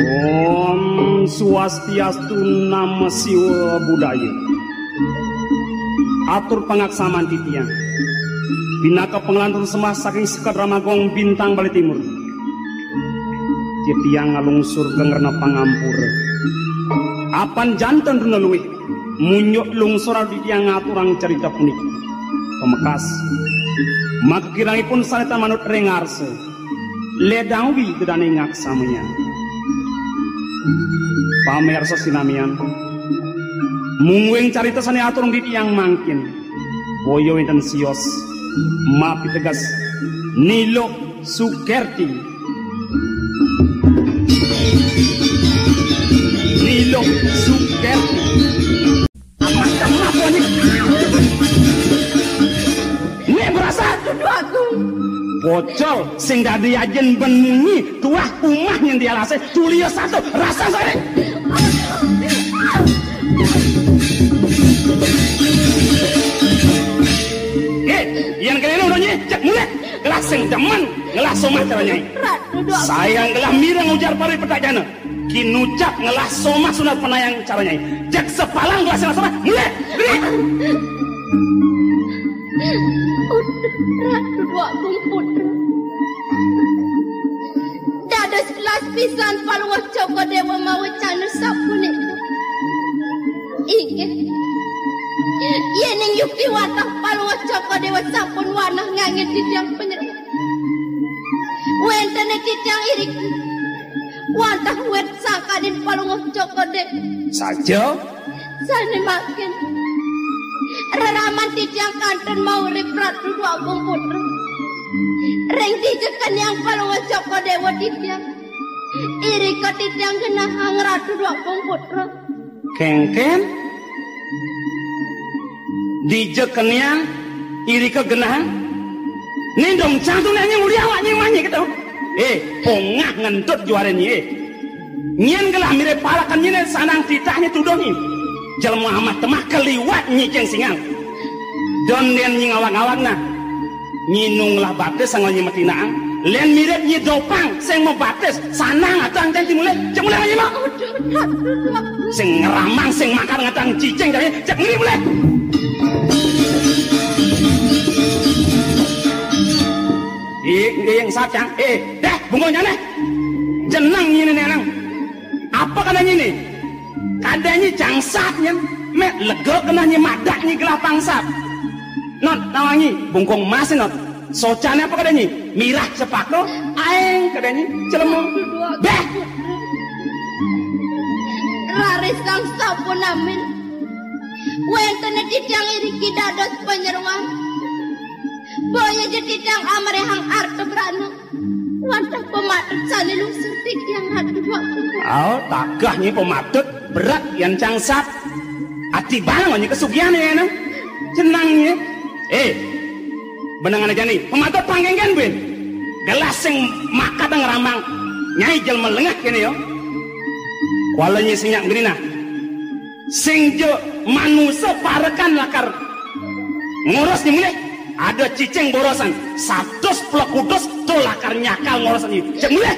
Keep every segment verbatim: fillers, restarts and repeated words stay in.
Om Swastiastu, Nama Siwa Budaya. Atur pangaksaman titiang. Pinaka panglantur sembah saking Sekar Ramagong Bintang Bali Timur. Titiang ngalungsur gengrena pangampura. Apan janten rena luih, munjuk lungsur titiang ngaturang carita puniki. Pamekas, maka kirangipun sane tan manut ring arsa. Ledang wi gedane ngaksamanya. Pamirsa sinamian, mungguing carita sane aturang titiang mangkin, boya wenten sios mapiteges Nilo Sukerti. Nilo Sukerti. Apa kamu apa ni? Nih berasa. Aduh, Agung. Pocol sing dadi ajin ben munyi, tuah umah yang dialase, tulia satu, rasa sare. Eh, yang kene udah nyecek mulai, gelah sing demen, gelah somah cara nyai. Ratu dua. Sayang gelah mireng ujar pari petak jana. Kinucap ngelah somah sunat penayang cara nyai. Cek sepalang gelah sing somah, mulai, beri. Ratu dua bung putra. Dados kelas pisan Palungguh Cokor Dewa mawecana sapunika. Inggih. Yening yukti wantah Palungguh Cokor Dewa sampun wanah ngangge titiang panyeroan. Wenten titiang iriki. Wantah wet sangkaning Palungguh Cokor Dewa. Saja? Sane mangkin. Reraman titiang kantun maurip Ratu Dwagung Putra. Ring dija keniang Palungguh Cokor Dewa titiang. Irika titiang genahang Ratu Dwagung Putra. Kengken? Dija keniang irika genahang? Nindong cangtung nanya uli awak nyi manyi gitu. Eh, pongah ngentut juara nyi, eh. Nyen gelah mirip palakan nyine sanang titah nye tuduh nyi. Jelema amat temah keliwat nyi ceng singang. Don den nyi ngawag-ngawag nah. Nyi nung lah batis sangol nyi matinaang. Len mirip nyi dopang sing mabatis. Sanang atang ceng timule. Cek mulai nyi mah. Sing ngeramang, sing makar ngatang cicing jane. Cek ngiri mulai. Ih, nggih yang satang. Eh, deh, bungonya neh. Jeneng nyine nang. Apa kadang ini? Kadang ini jangsat nyen. Mek lega kena nyi madak nyi gelah pangsat. Not nawangi bungkung emas not. Socane apa kadang ini? Mirah cepako. Aeng kadang ini celemo. Beh. Raris sang sampun amin. Wenten titiang iriki dados panyeroan. Boya ja titiang amrihang arta brana. Wantah pamatut sane lungsur titiang Ratu Dwagung. Oh, tagah nyi pamatut berat yan cangsat. Ati bang nyi kesugihan ya nang. Jenang nyi. Eh, benengan aja nih. Pamatut pangkengken buin. Gelah sing makat ngeramang. Nyai jelma lengah kene yo. Kuala nyi sing nyak ngeri nah. Sing ja manusa parekan lakar ngurus ni mulih. Ada cicing borosan satus pelekudus tu lakar nyakal ngurus ni. Cek mulih.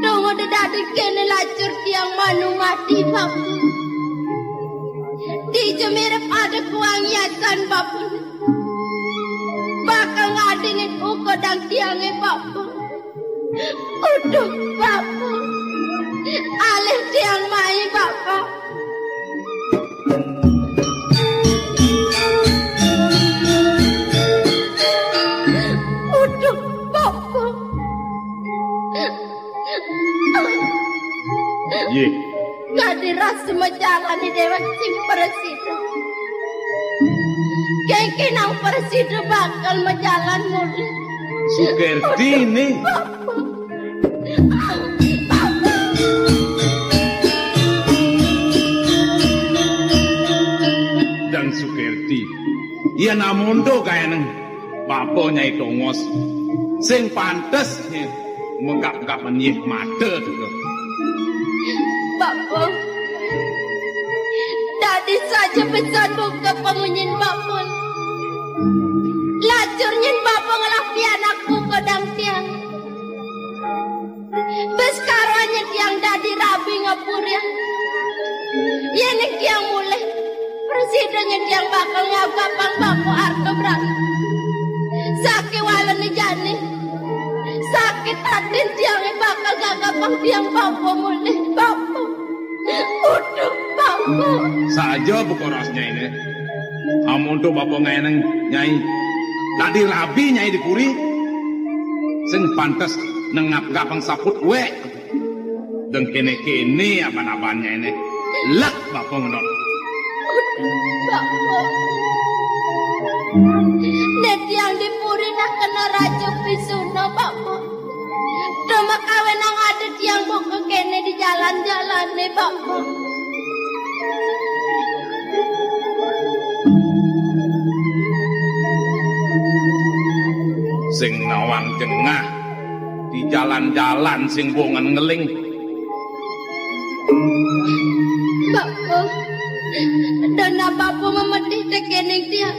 Dong ada dadi kene lacur tiang manu mati, Bapa. Dija mirip ada kuang yasan, Bapa. Bakal ngadingin ukodang tiange, Bapa. Uduh, Bapa. Alih tiang mai, Bapa. Uduh, Bapa. Ye. Kadi rasa majalani dewek sing prasida. Kengken nang prasida bakal majalan mulih. Sukerti nih. Bapa. Dang Sukerti. Iya namondo kaeneng. Bapa Nyai Tongos. Sing pantes, Nyai. Menggap-gap menyih mata tu ke. Bapa. Dadi saja pesan buka pamunyin bapa. Lacur nyin bapa ngelah pianak buka dang tiang. Bes karuan nyin tiang dadi rabi ngapuriang. Yen tiang mulih, prasida nyin tiang bakal ngagapang bapa arta brana. Sakiwalane jani. Sakit atin tiange bakal gagapang tiang bapa mulih, bapa. Uduh, bapa. Saja buka ras nyaine. Amun to bapa ngaeneng nyai. Dadi rabi nyai di puri. Sing pantes nengap gapang saput wek. Deng kene-kene aban-aban nyaine. Lek bapa ngenot. Bapa. Ne tiang di puri nak kena raja pisuna, bapa. Dema kawenang ada tiang buka kene di jalan-jalane, bapa. Sing nawang jengah di jalan-jalan sing bongan ngeling. Bapa, dana bapa memedih tekening tiang.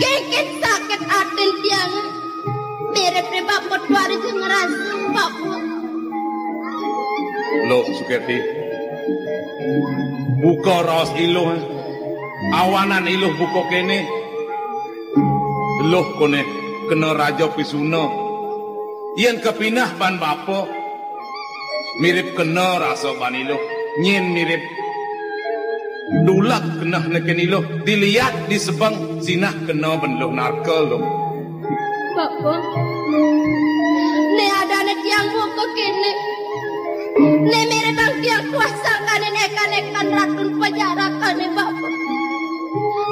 Kengken sakit atin tiang. Mirip ne bapa tuari je ngerasa, bapa. Loh, Suketi. Buka raos iluh. Awanan iluh buka kene. Loh, kone kena raja pisuna. Yen kepinah ban bapa, mirip kena rasa ban iluh. Nyen mirip dulak keneh neken iluh. Diliat disebeng sinah kena ben luh narka, loh. Bapa, ne adane tiang buka kene. Ne miribang tiang tuah sangkaning ekan-ekan Ratun Pajarakane, bapa.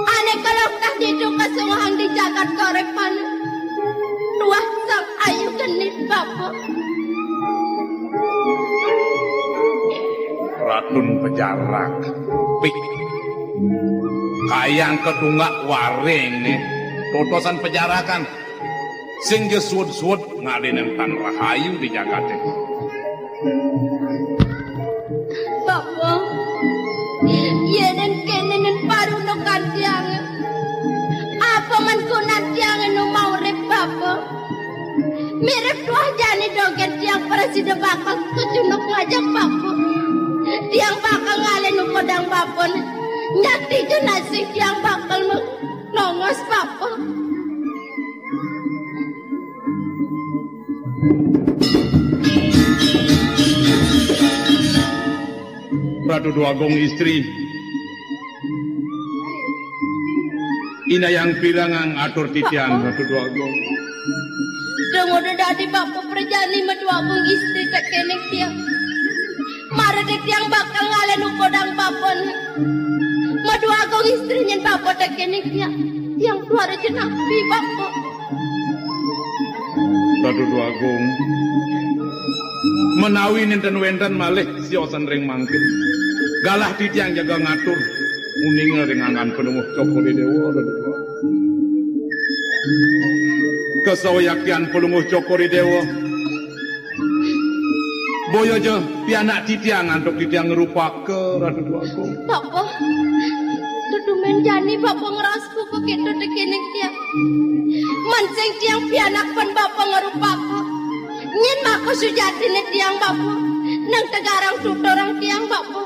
Ane kelokah ditu kasungahang di jagat korepane. Tuah sang ayu genit, bapa. Ratun Pejarak. Pik. Kayang ketunggak waring ne. Totosan pejarakan. Sing ja suud-suud ngadenen tan rahayu di jagate. Bapa, yenen kene nen parunukan tiange. Apa men gunan tiange nu maurip, bapa? Mirip tuah jani dogen tiang prasida bakal kecunduk ngajak bapa. Tiang bakal ngalih nu kodang bapa ne. Nyati jenasing tiang bakal me-, nongos bapa. Ratu Dwagung Istri. Inayang pirengang atur titiang, Ratu Dwagung. Dong udah dadi bapa prajani Madwagung Istri tekening tiang. Mara tiang bakal ngalih nu kodang bapa ne. Madwagung Istri nyen bapa tekening tiang. Tiang tuara jenapi bapa. Ratu Dwagung. Menawi nenten wenten malih siosan ring mangkin. Galah titiang jaga ngatur. Uninga ring anggan Palungguh Cokor I Dewa, Ratu Dwagung. Kasawiaktian Palungguh Cokor I Dewa. Boya ja pianak titiang antuk titiang ngrupaka, Ratu Dwagung. Bapa, tetumen jani bapa ngraos buka keto tekening tiang. Mansing tiang pianak pan bapa ngrupaka. Nyen maka sujatine tiang bapa. Nang tegarang tuturang tiang bapa.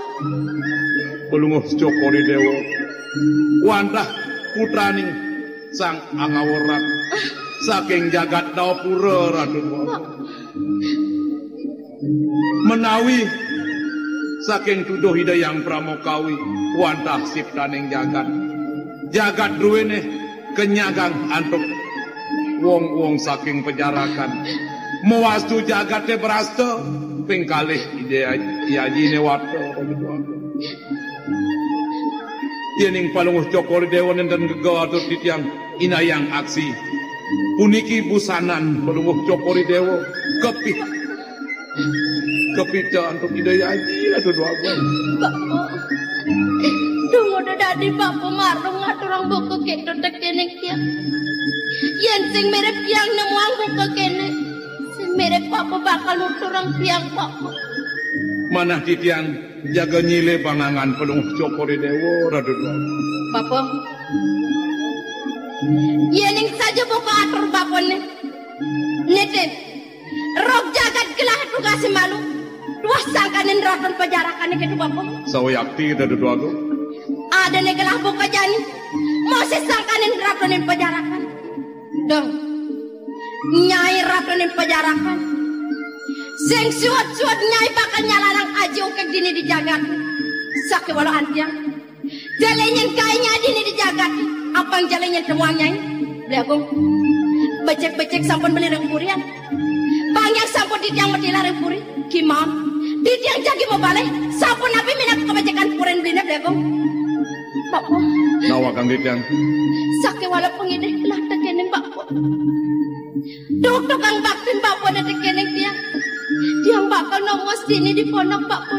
Palungguh Cokor I Dewa. Wantah putraning Sang Angawarat saking jagat Dawapura, Ratu Dwagung. Menawi saking tuduh Ida Hyang Pramakawi wantah siptaning jagat. Jagat druene kenyagang antuk wong-wong saking pejarakan. Mawastu jagate brasta ping kalih Ida Aji Newata. Yening Palungguh Cokor I Dewa nenten gegatur titiang inayang aksi. Puniki busanan Palungguh Cokor I Dewa. Kepi-, kepita antuk Ida Aji, Ratu Dwagung. Bapa. Dong udah dadi bapa marung ngaturang buka keto tekening tiang. Yen sing mirip tiang nemuang buka kene. Mirip Bapa bakal nuturang tiang, Bapa. Manah titiang jaga nyilih bangangan Palungguh Cokor I Déwa, Ratu Déwa. Bapa. Yéning saja buka atur Bapa né. Nitih. Rog jagat gelah tugasé malu. Tuah sangkaning ratuning pajarakan kéto, Bapa. Sawiakti, Ratu Déwa Agung. Adané gelah buka jani. Masih sangkaning ratuning pajarakan. Dong. Nyai ratuning pajarakan. Sing suud-suud nyai bakal nyalanang aji ungkég dini di jagat. Sakéwala antiang. Jalé nyén kai nyai dini di jagat. Apang jalé nyén temuang nyai. Beli Agung. Becik-becik sampun beli ring purian. Panjang sampun titiang matilah ring puri. Kimaon. Titiang jagi mabalih. Sapunapi minab kabecikan purin beliné, Beli Agung. Bapa. Nawa kang titiang. Sakéwala pangidih lah tekéning Bapa. Duh, tukang baktin Bapa tekéning tiang. Tiang bakal nongos dini di pondok Bapa.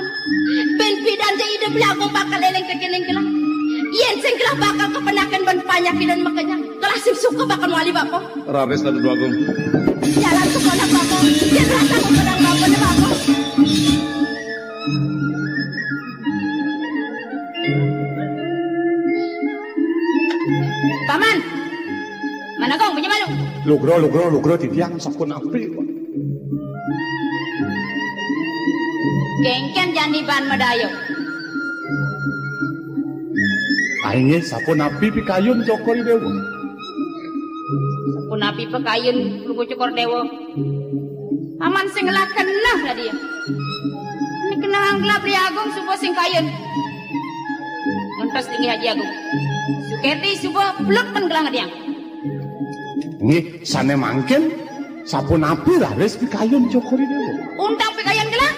Bén pidan ja Ida Beli Agung bakal éling tekéning gelah. Yén sing gelah bakal kapenaken bén panyakit lan makenyang. Gelah sing suka bakal mawali Bapa. Raris, Ratu Déwa Agung. Jalan ka pondok Bapa. Yén rasa ka pondok Bapa né Bapa. Paman. Mana kong punya malu? Lugra, lugra, lugra titiang sapunapi. Kéngkén jani ban madaya. Inggih, sapunapi pikayun Cokor I Déwa? Sapunapi pikayun Palungguh Cokor I Déwa? Paman sing ngelah keneh tadi. Ini kenehang gelah Beli Agung suba sing kayun. Ngentos linggih Aji Agung. Suketi suba peluk men gelah ngediang. Nggih, sané mangkin sapunapi raris pikayun Cokor I Déwa? Undang pikayun gelah.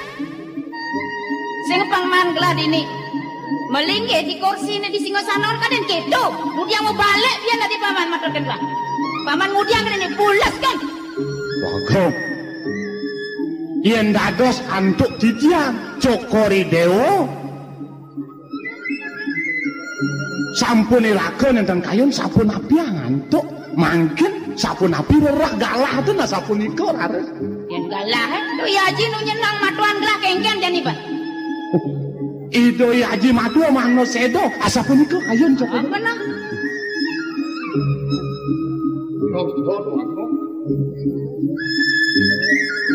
Sing pang man gelah dini. Malinggih di kursiné di singgasana kadén kéto. Ngudiang mabalik pian dadi paman matur kedua. Paman ngudiang dini bules kan. Bagong. Yén dados antuk titiang Cokor I Déwa, sampun iraga nénten kayun sapunapi antuk. Mangkin sapunapi rereh galah ten sapunika raris. Yén galah, eh, Dwi Aji nu nyenang matuan gelah kéngkén jani, Pak. Ida Dwi Aji matua manos séda, asapunika kayun Cokor. Apa nah?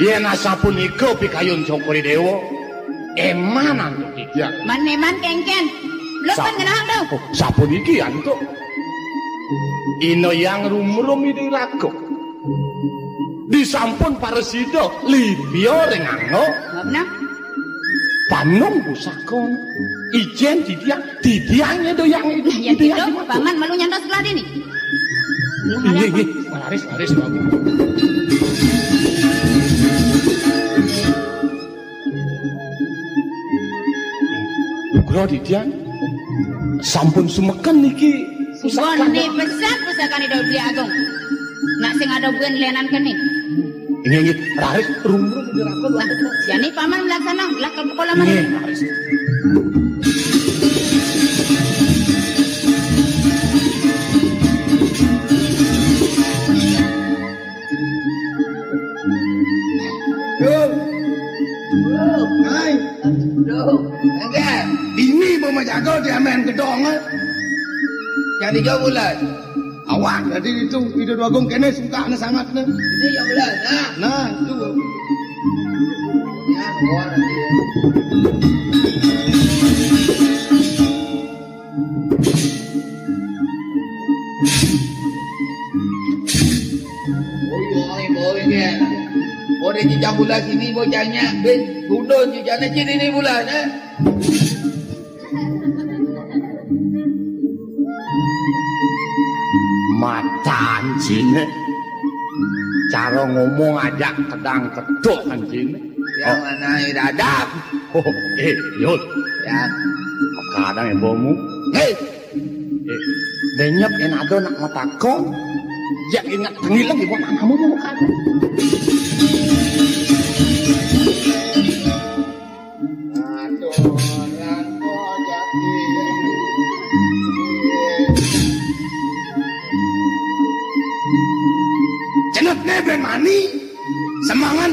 Yén asapunika pikayun Cokor I Déwa, éman antuk titiang. Man éman kéngkén. Lho, sa-, pan ngenahang to. Oh, sapuniki antuk. Ina Hyang Rumrum Ida Iraga. Disampun prasida libya ring angga. Apa nah? Panung pusaka. Ijén titiang, titiang Ida Hyang, Ida Hyang Ida Hyang kéto, Aji Madu. Paman malu nyantos sebelah dini. Inggih, inggih. Laris, laris, Bapak. Nugra titiang. Sampun sumeken niki pusaka. Sampun ni pesan pusakane Dodi Agung. Nak sing ada buin lenan kene. Inggih, inggih. Raris, rum, rum, dirangkul, lah. Jani paman melaksana, lah ke kolam. Inggih, raris. Duh. Duh. Hai. Duh. Enggak. Dini mau menjaga dia main gedong, eh. Jadi jauh bulan. Awak, jadi itu, itu dua gong kene suka ne sangat ne. Ini jauh bulan, nah. Nah, itu. Ya, keluar dia. Oi, oi, oi, ke. Ora jejak bulan sini bocahnya, bin gundul jejaknya sini ni bulan, eh. Matan sini. Cara ngomong ajak kedang kedok kan sini. Yang mana dadap? Oh, eh, Yul. Ya. Kadang ibumu. Hei. Eh, denyep yen ada nak matakon, ya ingat tengileng ibu anakmu mau kadang. Aduh, orang kok jadi. Cenut ne ben mani. Semangan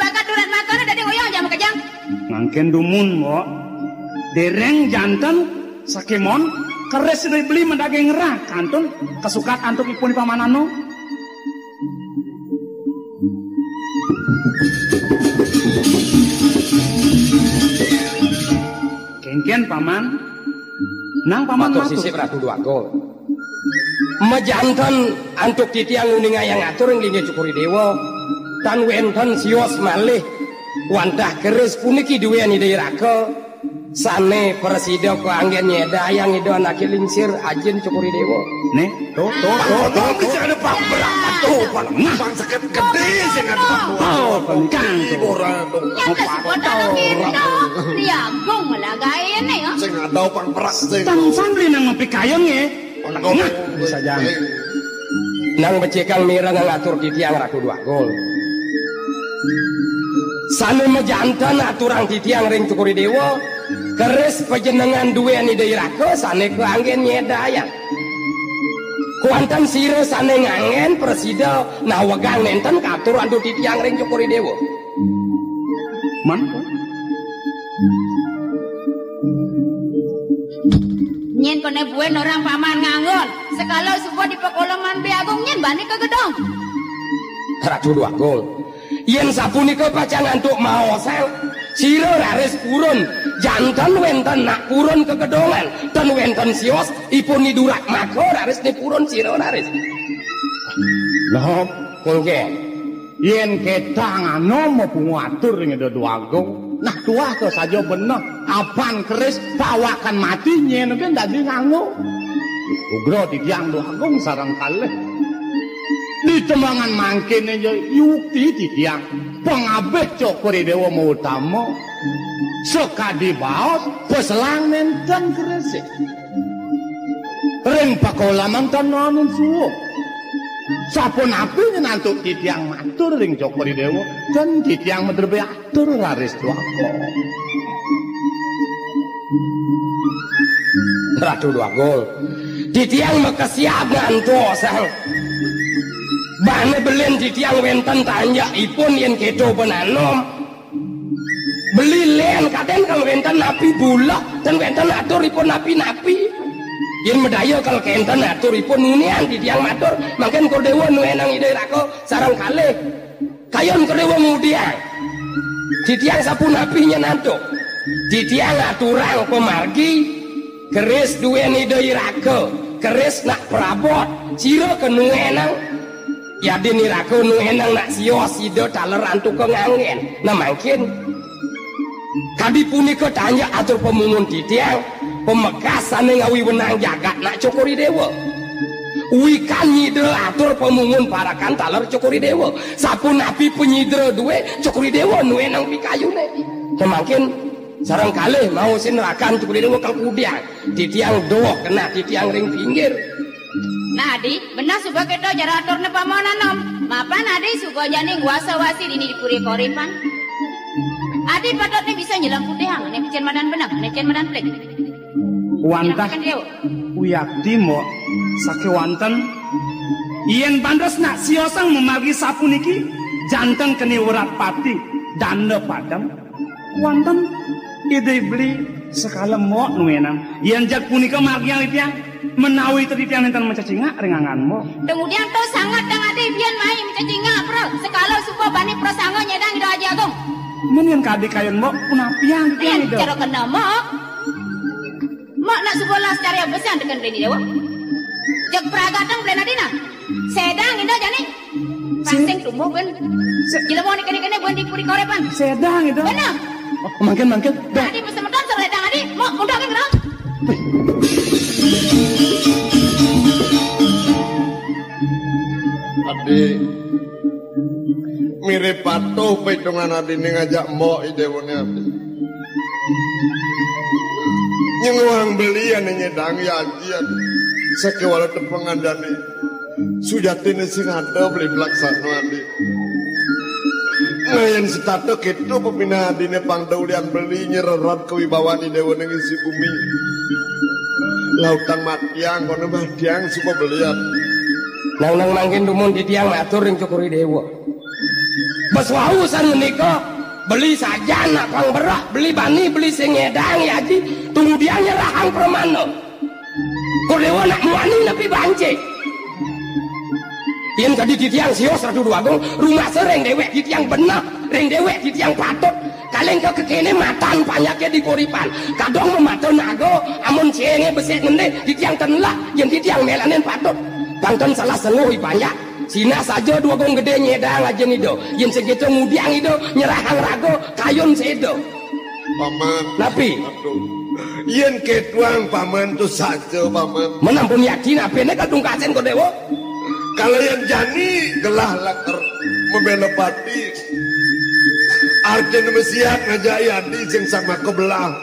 Bakat durat makana dadi ngoyong jam kejang. Mangkin dumun, Mbok. Dereng janten sakémon keris Ida Beli madaging ngerah kantun kasukat antuk ipun Paman Anom. Kéngkén, Paman. Nang Paman matur. Matur sisip, Ratu Dwagung. Majanten antuk titiang nguningayang atur ring linggih Cokor I Déwa, tan wénten sios malih wantah keris puniki duén Ida I Raka sané prasida kaanggén nyédayang Ida Anaké Lingsir ajin Cokor I Déwa. Nih, tuh, tuh, tuh, tuh, tuh. Sing ada pang berat tuh, pang, pang seket gedé sing ada pang. Oh, pang kang tuh. Nyata sepotong itu. Diagung lah gaéné ya. Sing ada pang berat sing. Tang sambil nang ngopi kayang ya. Nah, bisa jam. Nang becikang mireng ngatur titiang Ratu Dwagung. Sané majanten aturang titiang ring Cokor I Déwa, keris panjenengan duén Ida I Raka sané kaanggén nyédayang. Kuanten sira sané nganggén prasida nawegang nénten katur antuk titiang ring Cokor I Déwa. Man? Nyén koné buin orang Paman nganggon. Sekala suba di pakoleman Bli Agung nyén bani ka gedong. Ratu Dwagung, yén sapunika pacang antuk maosang, sira raris purun. Janten wénten nak purun ka gedongan, tan wénten sios ipun Ni Durak Maka raris ni purun sira raris. Loh, Kongkén. Yén kétang Anom mapungu atur ring Ida Dwagung. Nah, tuah to saja beneh, apan keris pawakan mati nyén ké dadi nganggo. Ugra titiang Dwagung sareng kalih. Di tembangan mangkin aja yukti titiang. Pangabih Cokor I Déwa mautama. Sakadi baos, peselang nénten keris. Ring pakolaman tan naenin suwung. Sapunapi nyén antuk titiang matur ring Cokor I Déwa, tan titiang madrebé atur raris Dwagung. Ratu Dwagung, titiang makesiab ngantosang. Bana belin titiang wénten tanjakipun yén kéto ben Anom. Beli lén kadén kal wénten napi bulek, ten wénten aturipun napi-napi. Yén madaya kal kénten aturipun, ngunian titiang matur, mangkin Kordéwa nuénang Ida I Raka sareng kalih. Kayun Kordéwa ngudiang. Titiang sapunapi nyén antuk. Titiang aturang pamargi, keris duén Ida I Raka, keris nak prabot, sira ké nuénang. Yadin I Raka nuénang nak sios sida taler antuk nganggén. Nah mangkin. Kadi punika tanjak atur pamungun titiang, pamekas sané ngawiwenang jagat nak Cokor I Déwa. Wikan nyidra atur pamungun parekan taler Cokor I Déwa. Sapunapi panyidra duwé Cokor I Déwa nuénang pikayuné. Nah mangkin sareng kalih maosin rakan Cokor I Déwa kal kudiang. Titiang doh kenah titiang ring pinggir. Nah, Adi, beneh suba kéto cara aturné Paman Anom. Mapan Adi suba jani nguasa-wasi dini di Puri Koripan. Adi patutné bisa nyelemputihang, né cén madan beneh, né cén madan pelit. Wantah. Nyelemputihang dia. Wiakti, Mbok, sakéwanten yén pantes nak siosang mamargi sapuniki, janten keni werat pati, danda padem. Wonten Ida Beli sekala Mbok nuénang. Yén jag punika margiang titiang, menawi titiang nénten macacingak ring anggan Mbok. Kemudian to sanget dang adi bian mai macacingak, Pro. Sekala suba bani prasangga nyédang Ida Aji Agung. Men yén kadi kayun Mbok, punapiang titiang Ida. Cara kena Mbok. Mbok nak suba las cari abesan teken Beli Déwa. Jag pragatang Beli Nadina. Sédang Ida jani. Sing tumbuh ben. Jelema nih kene-kene ben di Puri Korepan. Sedang itu. Bener. Oh, mangkin, mangkin. Dah. Adi mesti medon sore dang adi. Mau undang kan, Bro? Adi. Mirip patuh pitungan adine ngajak mbok idewone adi. Nyenguang beli ane nyedang ya aji adi. Sakewala tepengan dani. Sujatine sing ada beli pelaksana adi. Ngayen setata keto pepinah adine pang daulian beli nyererot kewibawan idewane ngisi bumi. Lautang matiang kono matiang supa belian. Nang nang mangkin dumun titiang matur ring Cokor I Dewa. Bes wau san ngenika, beli sajan nak pang berak, beli bani, beli sing ngedang ya Aji, tumudiang nyerahang permana. Kodewa nak muani nepi banci. Yen kadi titiang sios Ratu Dwagung, rumasa ring dewek titiang beneh, ring dewek titiang patut. Kaleng ka kekene matan panyake di koripan. Kadong memata naga, amun cenge besik ngendih, titiang tenlak, yen titiang melanin patut. Pang ten salah senguh i panjak. Sinah saja Dwagung Gede nyedang aja nida. Yen sing kita ngudiang ida, nyerahang raga, kayun seda. Paman. Napi? Aduh. Yen ketuang Paman tu saja, Paman. Menampun yakin apene kadung kasen Kodewa. Kalau yang jani gelah lakar membela pati. Artin mesiat ngajak yadi sing sama kebelah.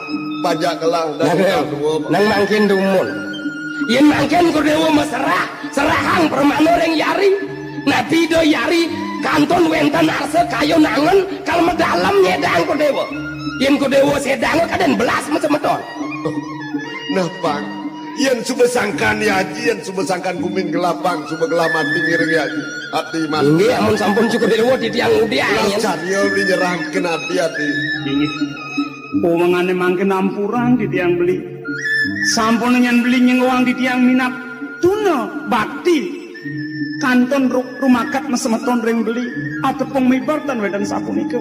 Pajak gelah dan nang, dua, Paman. Nang mangkin dumun. Yen mangkin Kodewa maserah, serahang permana ring yari. Napi ida yari kantun wenten arsa kayun angen kal medalem nyedang Kodewa. Yen Kodewa sedanga kaden belas masemeton. Nah, Pang. Yen suba sangkan ya Aji, yen suba sangkan gumin gelah, Pang, suba gelah mati ngiring ya Aji. Ati mati. Inggih, amun sampun cukup dewa titiang udiang. Lah, yen. Carya beli nyerahkan ati, ati. Inggih. Pawengane mangkin ampurang titiang beli. Sampun nyen beli nyengguang titiang minat tuna bakti. Kantun ru-, rumakat masemeton ring beli, atepung miber tan wenten sapunika.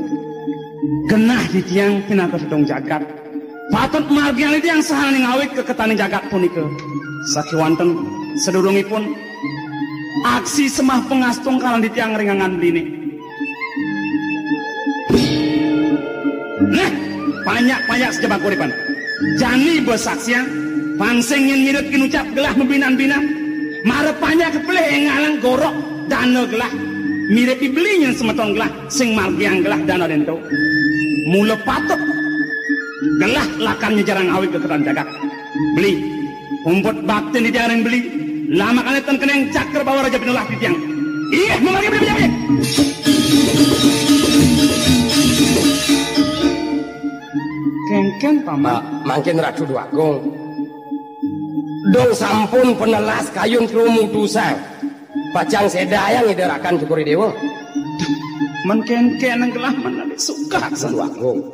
Genah titiang pinaka sedung jagat. Patut margiang titiang sahaning awit keketaning jagat punika. Sakiwanten sadurungipun aksi semah pengastungkalan titiang ring angan beline. Nah, panyak-panyak sejebak uripan. Jani besaksian, pansing yen mirip kinucap gelah mabinan-binan. Mara panyak kepelih engalang gorok dana gelah. Mirip ibeli yen semeton gelah, sing margiang gelah dana dento. Mula patut gelah lakar nyejarang awit keketan jagat. Beli, umput bakti ni diaring beli, lamakane ten keneng cakra bawa raja pinulah titiang. Iya, memargi beli, beli, beli. Kengken, Paman. Ma-, mangkin Ratu Dwagung. Dong sampun penelas kayun trumutusang. Pacang sedayang Ida Rakan Cokor I Dewa. Men kengken nang gelah men adi suka. Ratu Dwagung.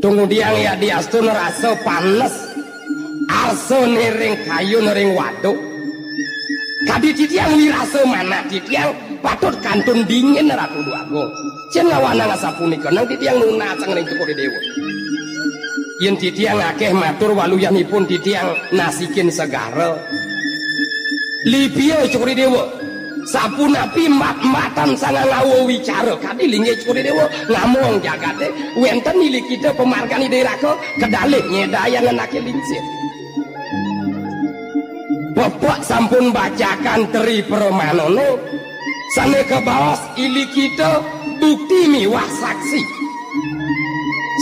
Tumudiang ya diastun rasa panes. Arsa nering kayun ring waduk. Kadi titiang wirasa manah titiang patut kantun dingin Ratu Dwagung. Cen ngawanang asapunika nang titiang nunas ring Cokor I Dewa. Yen titiang akeh matur waluyanipun titiang nasikin segara. Lipia Cokor I Dewa. Sapunapi mat-matan sangang awa wicara kadi linggih Cokor I Dewa ngamong jagate wenten ilikita pamargan Ida Raka kedalih nyedayang anake lingsir. Pepek sampun bacakan tri pramanane, sane kabaos ilikita bukti miwah saksi.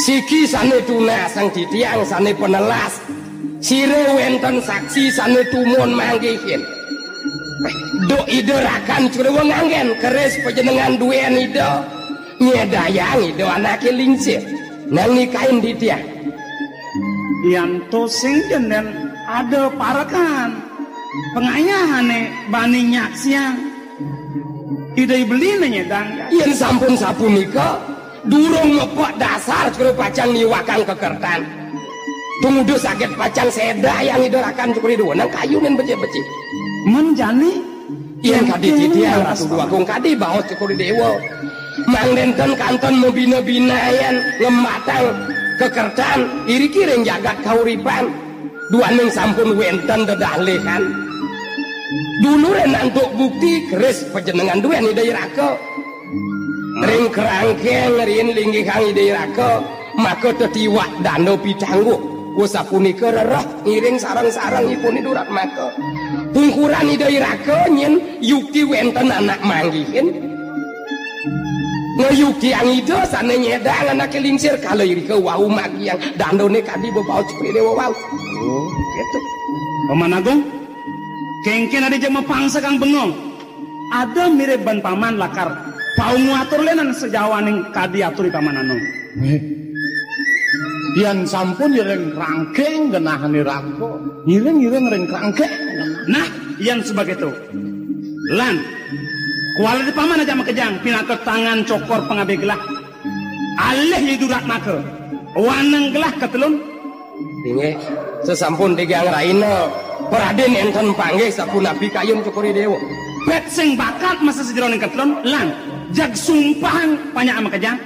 Siki sane tunasang titiang sane panelas, sira wenten saksi sane tumun manggihin. Duk Ida Rakan Cokor I Dewa nganggen keris panjenengan duen Ida, nyedayang Ida anake lingsir. Nang nikain titiang. Yan to sing jenen ada parekan. Pengayahane bani nyaksiang. Ida I Beli ne nyedang. Yen sampun sapunika, durung mepek dasar Cokor I Dewa pacang niwakang kekertan. Tumuju saged pacang sedayang Ida Rakan Cokor I Dewa nang kayunin becik-becik. Men jani Yen kadi titiang Ratu Dwagung kadi baos Cokor I Dewa. Mangdenten kantun mabina-binayan ngembatang kekertan iriki ring jagat kauripan. Duaning sampun wenten dedalihan. Duluran antuk bukti keris panjenengan duen Ida I Raka. Ring kerangkeng riin linggihang Ida I Raka, maka tetiwak danda pitangguh. Kuwi sapunika rereh ngiring sareng-sareng ipun Ida Ratmaka. Pungkuran Ida I Raka nyen yukti wenten anak manggihin. Ngayuktiang Ida sane nyedang anake lingsir kala irika wau magiang dandane kadi bebaos Cokor I Dewa wau. Oh, gitu. Paman Agung, kengken ada jema pangsa kang bengong. Ada mirip ban paman lakar. Paungu atur lenan sejawaning kadi aturi paman Agung. Eh. Yan sampun ya ring rangkeng genahane raga. Ngiring-ngiring ring rangkeng. Nah, yan sebagai itu. Lan. Kuala di paman aja makejang, pinaka tangan cokor pangabih gelah. Alih idurat maka. Waneng gelah ketelun. Inggih. Sesampun tigang raina, Pradin enten panggih sapunapi kayun Cokor I Dewa. Bet sing bakat masa sajeroning ketelun, lan jag sumpahang panjak makejang.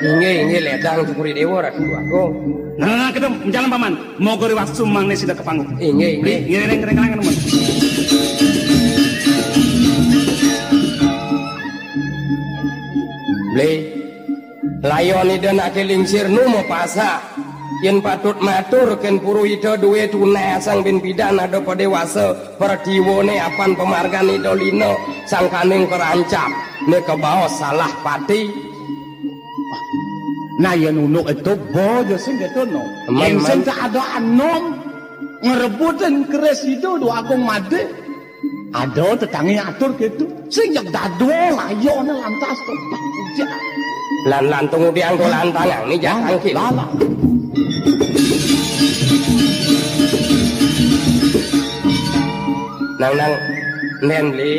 Inggih, inggih, ledang Cokor I Dewa, Ratu Agung. Nah, nah, nah, kedem, jalan paman. Moga riwaktu mangda sida ka panggung. Inggih, inggih. Beli, ngiring, ngiring, ngiring, ngiring. Beli. Layon Ida Nake Lingsir nu mapasak. Yen patut matur ken Puruhita duwe tunasang bin bidan ada padewasa, pertiwane apan pamargan Ida Lina sangkaning kerancap. Ne kabaos salah pati. Nah, yen unduk itu bo jo sing gitu no. Eman, yen sing eman. Tak ada anom ngerebutin keris itu dua agung made. Ada tetangi atur gitu. Sing jak dado layone lantas kok tak ujak. Lan lantung udiang dolan tangan ni jak tangkil. Lala. Nang nang nen li.